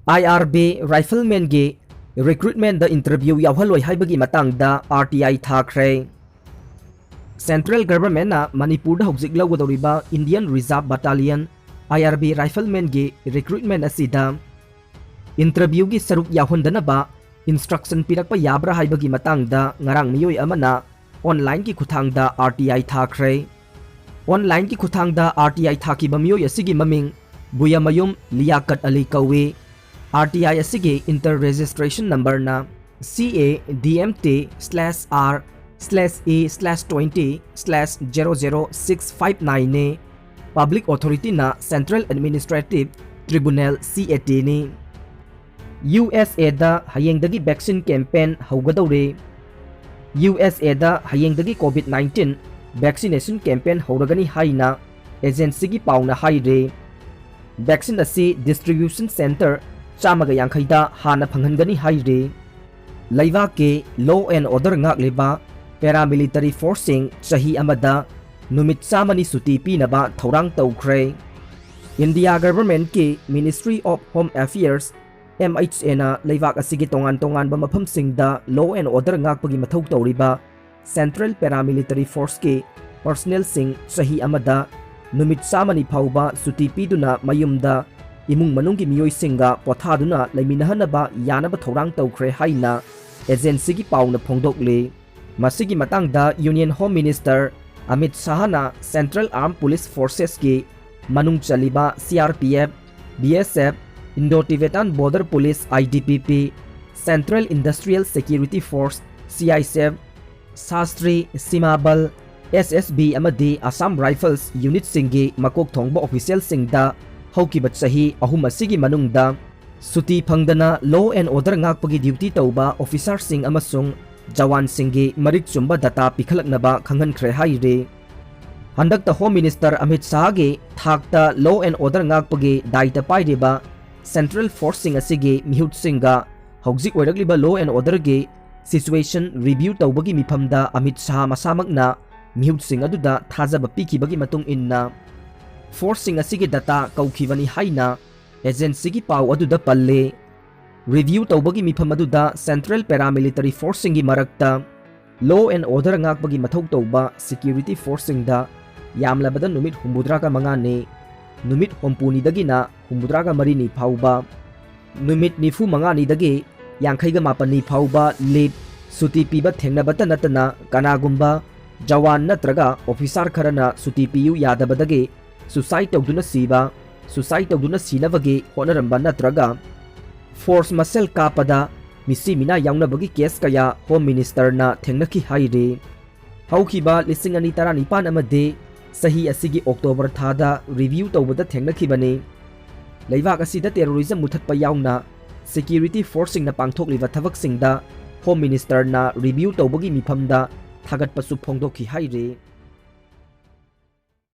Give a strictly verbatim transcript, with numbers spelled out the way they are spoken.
ꯑꯥꯏ R B ꯔꯥꯏꯐꯜꯃꯦꯟꯒꯤ ꯔꯤꯀ꯭ꯔꯨꯠꯃꯦꯟꯗ interview ꯌꯥꯎꯍꯜꯂꯣꯏ ꯍꯥꯏꯕꯒꯤ ꯃꯇꯥꯡꯗ R T ꯑꯥꯏ ꯊꯥꯈ꯭ꯔꯦ꯫ ꯁꯦꯟꯇ꯭ꯔꯦꯜ ꯒꯚꯔꯟꯃꯦꯟꯠꯅ ꯃꯅꯤꯄꯨꯔꯗ ꯍꯧꯖꯤꯛ ꯂꯧꯒꯗꯧꯔꯤꯕ ꯏꯟꯗꯤꯌꯟ ꯔꯤꯖꯥꯔꯚ ꯕꯠꯇꯥꯂꯤꯌꯟ, ꯑꯥꯏ ꯑꯥꯔ ꯕꯤ ꯔꯥꯏꯐꯜꯃꯦꯟꯒꯤ ꯔꯤꯀ꯭ꯔꯨꯠꯃꯦꯟ ꯑꯁꯤꯗ ꯏꯟꯇꯔꯚ꯭ꯌꯨꯒꯤ ꯁꯔꯨꯛ ꯌꯥꯎꯍꯟꯗꯅꯕ ꯏꯟꯁꯇ꯭ꯔꯛꯁꯟ ꯄꯤꯔꯛꯄ ꯌꯥꯕ꯭ꯔꯥ ꯍꯥꯏꯕꯒꯤ ꯃꯇꯥꯡꯗ ꯉꯔꯥꯡ ꯃꯤꯑꯣꯏ ꯑꯃꯅ ꯑꯣꯟꯂꯥꯏꯟꯒꯤ ꯈꯨꯠꯊꯥꯡꯗ ꯑꯥꯔ ꯇꯤ ꯑꯥꯏ ꯊꯥꯈ꯭ꯔꯦ꯫ ꯑꯣꯟꯂꯥꯏꯟꯒꯤ ꯈꯨꯠꯊꯥꯡꯗ ꯑꯥꯔ ꯇꯤ ꯑꯥꯏ ꯊꯥꯈꯤꯕ ꯃꯤꯑꯣꯏ ꯑꯁꯤꯒꯤ ꯃꯃꯤꯡ ꯕꯨꯌꯥꯃꯌꯨꯝ ꯂꯤꯌꯥꯀꯠ ꯑꯂꯤ ꯀꯧꯏ꯫ ꯑꯥꯔ ꯇꯤ ꯑꯥꯏ ꯑꯁꯤꯒꯤ ꯏꯟꯇꯔ ꯔꯦꯖꯤꯁꯇ꯭ꯔꯦꯁꯟ ꯅꯝꯕꯔꯅ C A D M T slash R slash E slash twenty slash zero zero six five nine ꯅꯤ꯫ ꯄꯕ꯭ꯂꯤꯛ ꯑꯣꯊꯣꯔꯤꯇꯤꯅ central administrative tribunal, C A T ꯅꯤ꯫ ꯌꯨ ꯑꯦꯁ ꯑꯦꯗ ꯍꯌꯦꯡꯗꯒꯤ vaccine campaign ꯍꯧꯒꯗꯧꯔꯦ꯫ U S aid ꯍꯌꯦꯡꯗꯒꯤ covid nineteen vaccination campaign ꯍꯧꯔꯒꯅꯤ ꯍꯥꯏꯅ ꯑꯦꯖꯦꯟꯁꯤꯒꯤ ꯄꯥꯎꯅ ꯍꯥꯏꯔꯤ꯫ ꯚꯦꯛꯁꯤꯟ ꯑꯁꯤ ꯗꯤꯁꯇ꯭ꯔꯤꯕ꯭ꯌꯨꯁꯟ ꯁꯦꯟꯇꯔ ꯆꯥꯝꯃꯒ ꯌꯥꯡꯈꯩꯗ ꯍꯥꯟꯅ ꯐꯪꯍꯟꯒꯅꯤ ꯍꯥꯏꯔꯤ꯫ ꯂꯩꯕꯥꯛꯀꯤ law and order ꯉꯥꯛꯂꯤꯕ ꯄꯦꯔꯥꯃꯤꯂꯤꯇꯔꯤ ꯐꯣꯔꯁꯁꯤꯡ ꯆꯍꯤ ꯑꯃꯗ ꯅꯨꯃꯤꯠ ꯆꯥꯝꯃꯅꯤ ꯁꯨꯇꯤ ꯄꯤꯅꯕ ꯊꯧꯔꯥꯡ ꯇꯧꯈ꯭ꯔꯦ꯫ ꯏꯟꯗꯤꯌꯥ ꯒꯚꯔꯟꯃꯦꯟꯠꯀꯤ Ministry of Home Affairs, M H A ꯅ ꯂꯩꯕꯥꯛ ꯑꯁꯤꯒꯤ ꯇꯣꯉꯥꯟ ꯇꯣꯉꯥꯟꯕ ꯃꯐꯝꯁꯤꯡꯗ law and order ꯉꯥꯛꯄꯒꯤ ꯃꯊꯧ ꯇꯧꯔꯤꯕ ꯁꯦꯟꯇ꯭ꯔꯦꯜ ꯄꯦꯔꯥꯃꯤꯂꯤꯇꯔꯤ ꯐꯣꯔꯁꯀꯤ ꯄꯔꯁꯅꯦꯜꯁꯤꯡ ꯆꯍꯤ ꯑꯃꯗ ꯅꯨꯃꯤꯠ ꯆꯥꯝꯃꯅꯤ ꯐꯥꯎꯕ ꯁꯨꯇꯤ ꯄꯤꯗꯨꯅ ꯃꯌꯨꯝꯗ ꯏꯃꯨꯡ ꯃꯅꯨꯡꯒꯤ ꯃꯤꯑꯣꯏꯁꯤꯡꯒ ꯄꯣꯊꯥꯗꯨꯅ ꯂꯩꯃꯤꯟꯅꯍꯟꯅꯕ ꯌꯥꯅꯕ ꯊꯧꯔꯥꯡ ꯇꯧꯈ꯭ꯔꯦ ꯍꯥꯏꯅ ꯑꯦꯖꯦꯟꯁꯤꯒꯤ ꯄꯥꯎꯅ ꯐꯣꯡꯗꯣꯛꯂꯤ꯫ ꯃꯁꯤꯒꯤ ꯃꯇꯥꯡꯗ Union Home Minister Amit ꯁꯥꯍꯅ Central Armed Police Forcesꯀꯤ ꯃꯅꯨꯡ ꯆꯜꯂꯤꯕ C R P F, B S F, Indo-Tibetan Border Police, I T B P, Central Industrial Security Force, C I S F, Shastri, ꯁꯤꯃꯥꯕꯜ, S S B ꯑꯃꯗꯤ Assam Rifles unitꯁꯤꯡꯒꯤ ꯃꯀꯣꯛ ꯊꯣꯡꯕ ꯑꯣꯐꯤꯁꯤꯌꯦꯜꯁꯤꯡꯗ ꯍꯧꯈꯤꯕ ꯆꯍꯤ ꯑꯍꯨꯝ ꯑꯁꯤꯒꯤ ꯃꯅꯨꯡꯗ ꯁꯨꯇꯤ ꯐꯪꯗꯅ law and order ꯉꯥꯛꯄꯒꯤ ꯗ꯭ꯌꯨꯇꯤ ꯇꯧꯕ ꯑꯣꯐꯤꯁꯥꯔꯁꯤꯡ ꯑꯃꯁꯨꯡ ꯖꯋꯥꯟꯁꯤꯡꯒꯤ ꯃꯔꯤꯛ ꯆꯨꯝꯕ ꯗꯇꯥ ꯄꯤꯈꯠꯂꯛꯅꯕ ꯈꯪꯍꯟꯈ꯭ꯔꯦ ꯍꯥꯏꯔꯤ꯫ ꯍꯟꯗꯛꯇ ꯍꯣꯝ ꯃꯤꯅꯤꯁꯇꯔ ꯑꯃꯤꯠ ꯁꯥꯍꯒꯤ ꯊꯥꯛꯇ law and order ꯉꯥꯛꯄꯒꯤ ꯗꯥꯏꯇ ꯄꯥꯏꯔꯤꯕ ꯁꯦꯟꯇ꯭ꯔꯦꯜ ꯐꯣꯔꯁꯁꯤꯡ ꯑꯁꯤꯒꯤ ꯃꯤꯍꯨꯠꯁꯤꯡꯒ ꯍꯧꯖꯤꯛ ꯑꯣꯏꯔꯛꯂꯤꯕ law and orderꯒꯤ situation review ꯇꯧꯕꯒꯤ ꯃꯤꯐꯝꯗ ꯑꯃꯤꯠ ꯁꯥꯍ ꯃꯁꯥꯃꯛꯅ ꯃꯤꯍꯨꯠꯁꯤꯡ ꯑꯗꯨꯗ ꯊꯥꯖꯕ ꯄꯤꯈꯤꯕꯒꯤ ꯃꯇꯨꯡ ꯏꯟꯅ ꯐꯣꯔꯁꯁꯤꯡ ꯑꯁꯤꯒꯤ ꯗꯇꯥ ꯀꯧꯈꯤꯕꯅꯤ ꯍꯥꯏꯅ ꯑꯦꯖꯦꯟꯁꯤꯒꯤ ꯄꯥꯎ ꯑꯗꯨꯗ ꯄꯜꯂꯤ꯫ ꯔꯤꯚꯤꯌꯨ ꯇꯧꯕꯒꯤ ꯃꯤꯐꯝ ꯑꯗꯨꯗ ꯁꯦꯟꯇ꯭ꯔꯦꯜ ꯄꯦꯔꯥꯃꯤꯂꯤꯇꯔꯤ ꯐꯣꯔꯁꯁꯤꯡꯒꯤ ꯃꯔꯛꯇ ꯂꯣ ꯑꯦꯟ ꯑꯣꯔꯗꯔ ꯉꯥꯛꯄꯒꯤ ꯃꯊꯧ ꯇꯧꯕ ꯁꯦꯀ꯭ꯌꯨꯔꯤꯇꯤ ꯐꯣꯔꯁꯁꯤꯡꯗ ꯌꯥꯝꯂꯕꯗ ꯅꯨꯃꯤꯠ ꯍꯨꯝꯐꯨꯇꯔꯥꯒ ꯃꯉꯥꯅꯤ, ꯅꯨꯃꯤꯠ ꯍꯨꯝꯐꯨꯅꯤꯗꯒꯤꯅ ꯍꯨꯝꯐꯨꯇꯔꯥꯒ ꯃꯔꯤꯅꯤ ꯐꯥꯎꯕ, ꯅꯨꯃꯤꯠ ꯅꯤꯐꯨ ꯃꯉꯥꯅꯤꯗꯒꯤ ꯌꯥꯡꯈꯩꯒ ꯃꯥꯄꯟꯅꯤ ꯐꯥꯎꯕ ꯂꯤꯞ, ꯁꯨꯇꯤ ꯄꯤꯕ ꯊꯦꯡꯅꯕꯇ ꯅꯠꯇꯅ ꯀꯅꯥꯒꯨꯝꯕ ꯖꯋꯥꯟ ꯅꯠꯇ꯭ꯔꯒ ꯑꯣꯐꯤꯁꯥꯔ ꯈꯔꯅ ꯁꯨꯇꯤ ꯄꯤꯌꯨ ꯌꯥꯗꯕꯗꯒꯤ ꯁꯨꯁꯥꯏꯗ ꯇꯧꯗꯨꯅ ꯁꯤꯕ, ꯁꯨꯁꯥꯏꯗ ꯇꯧꯗꯨꯅ ꯁꯤꯅꯕꯒꯤ ꯍꯣꯠꯅꯔꯝꯕ ꯅꯠꯇ꯭ꯔꯒ ꯐꯣꯔꯁ ꯃꯁꯦꯜ ꯀꯥꯞꯄꯗ ꯃꯤꯁꯤ ꯃꯤꯅꯥ ꯌꯥꯎꯅꯕꯒꯤ ꯀꯦꯁ ꯀꯌꯥ ꯍꯣꯝ ꯃꯤꯅꯤꯁꯇꯔꯅ ꯊꯦꯡꯅꯈꯤ ꯍꯥꯏꯔꯤ꯫ ꯍꯧꯈꯤꯕ ꯂꯤꯁꯤꯡ ꯑꯅꯤ ꯇꯔꯥꯅꯤꯄꯥꯟ ꯑꯃꯗꯤ ꯆꯍꯤ ꯑꯁꯤꯒꯤ ꯑꯣꯛꯇꯣꯕꯔ ꯊꯥꯗ ꯔꯤꯚꯤꯌꯨ ꯇꯧꯕꯗ ꯊꯦꯡꯅꯈꯤꯕꯅꯤ꯫ ꯂꯩꯕꯥꯛ ꯑꯁꯤꯗ ꯇꯦꯔꯣꯔꯤꯖꯝ ꯃꯨꯊꯠꯄ ꯌꯥꯎꯅ ꯁꯦꯀ꯭ꯌꯨꯔꯤꯇꯤ ꯐꯣꯔꯁꯁꯤꯡꯅ ꯄꯥꯡꯊꯣꯛꯂꯤꯕ ꯊꯕꯛꯁꯤꯡꯗ ꯍꯣꯝ ꯃꯤꯅꯤꯁꯇꯔꯅ ꯔꯤꯚꯤꯌꯨ ꯇꯧꯕꯒꯤ ꯃꯤꯐꯝꯗ ꯊꯥꯒꯠꯄꯁꯨ ꯐꯣꯡꯗꯣꯛꯈꯤ ꯍꯥꯏꯔꯤ꯫